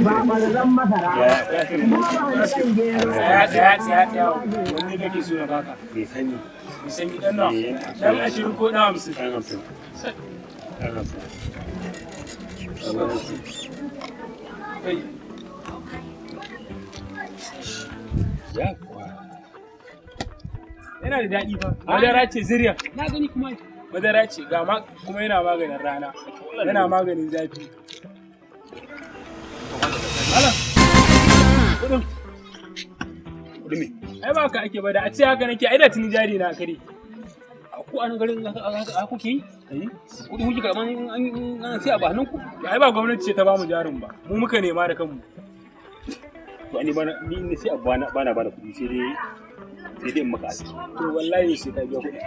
Ba ɓarzan masara ba, kuma ba niƙan gero. Tsaya, tsaya, tsaya, tsaya. Wanne kake so na baka? Bai sani. Mai sanyi dan nawa? Dan 20 ko dan 50? Ɗan 50. Ɗan 50. Kai. Yakwa. Yana da daɗi fa. Madara ce zuriya. Na gani kuma. Madara ce ga ma kuma yana maganin rana. Yana maganin zafi. Malam. Kudin. Kuɗi me? Ai ba ka ake ba, da a ce haka nake ai da tuni jari na kare. Ku a nan garin haka kuke yi? Kuɗi kuke karɓan an sai abu a hannunku? Ai ba gwamnati ce ta bamu jarin ba. Mu muka nema da kanmu. To ni bana ni sai abu bana bana kuɗi, sai dai in maka aski. To wallahi sai ka biya kuɗi.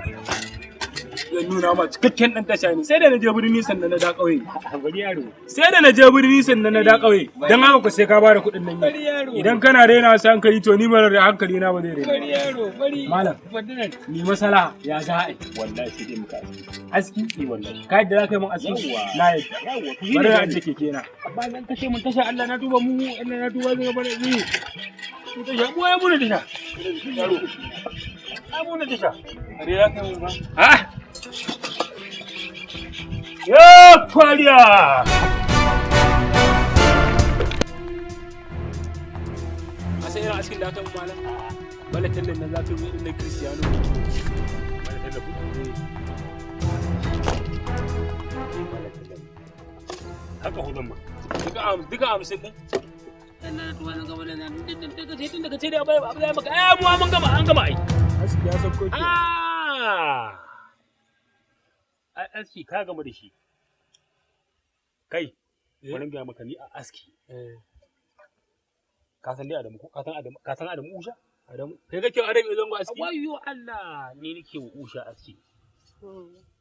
Zan nuna ma cikakken ɗan tasha ne. Sai da na je birni sannan na da ƙauye. Bari yaro. Sai da na je birni sannan na da ƙauye. Don haka ku sai ka bada kuɗin nan yau. Idan kana raina wasu hankali, to ni mara da hankali na ba zai raina. Bari yaro, bari. Malam. Fadinan. Ni masala ya za a yi. Wallahi sai dai maka aski. Aski? Ni wallahi. Ka yadda za ka yi mun aski? Yawwa. Na yadda. Yawwa. Bari na ajiye keke na. Amma nan kashe mun tasha, Allah na duba mu, Allah na duba zai bane mu. Mu tasha, mu ai mu ne tasha. Yaro. Ai mu ne tasha. Are za ka yi mun ba? Ah! Ya kwariya! A sai irin askin da aka yi mun, malam. Bala tallan nan za ka yi irin na Cristiano. Bala tallafi. Bala tallafi. Haka hudun ma. Duka 50 ɗin. Allah na duba zan gaba da nan daga ce tun daga ce da bai abu zai maka. Ai mu mun gama, an gama ai. Aski ya sauko ke. Ah! Ai aski ka gama da shi. Kai, bari in gaya maka, ni a aski. Ka san dai Adamu ko? Ka san Adamu, ka san Adamu Usha? Adamu. Kai kake wa Adamu Zango aski? Wayyo Allah, ni nake wa Usha aski.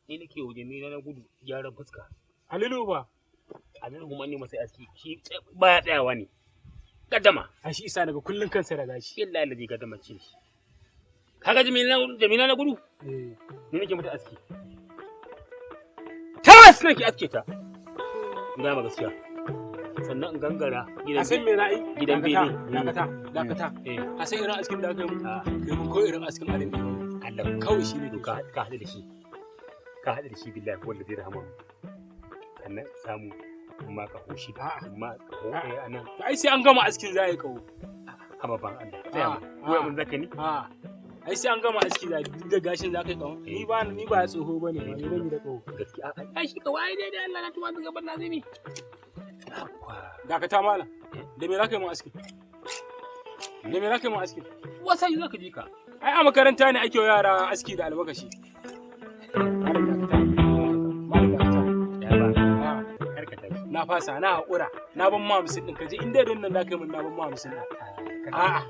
Ni nake wa Jamila na gudu gyaran fuska. Halilu ba. Aminu kuma ne masa aski, shi baya tsayawa ne. Gaddama. A shi isa daga kullun kansa da gashi. Billahi lazi gaddama ce shi. Kaga Jamila na gudu? Eh. Ni nake mata aski. Tas nake aske ta. In gaya ma gaskiya. Sannan in gangara gidan A san me na yi? Gidan Dakata, bene. dakata, dakata. Eh. A san irin askin da aka yi mun? Ah. Kai mun ko irin askin Adamu. Allah. Kawai shi ne. To ka haɗu da shi. Ka haɗu da shi, billahi wanda zai rahama. Sannan samu in ma ka hoshi. A'a. In ma ka ho ɗaya a nan. To ai sai an gama askin za a yi kawo. Haba ban Allah. Tsaya Ah, ma. Wai ah. mun zaka ni? A ai sai an gama aski za duk da gashin za ka yi kawo. Ni ba tsoho bane ba, ni ban yi da kawo. Gaskiya. Ai shi kawai dai dai Allah na tuwa gaban lazimi. Dakata malam. Da me za ka yi mun aski? Da me za ka yi mun aski? Wasa yi zaka je ka. Ai a makaranta ne ake wa yara aski da almakashi. Malam dakata. Malam dakata. Ya ba. Ah. Kar ka tashi. Na fasa, na haƙura, na ban ma 50 ɗin, kaje in dai don nan za ka yi min, na ban ma 50 ɗin. A'a,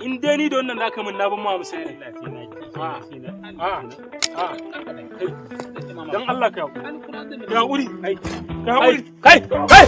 in dai ni don nan za ka min, na ban ma 50 ɗin. Allah sai na ki. Ah. Sai na. Ah. Ah, kai, don Allah ka haƙuri. Alquran. Ka haƙuri. Kai, kai, kai.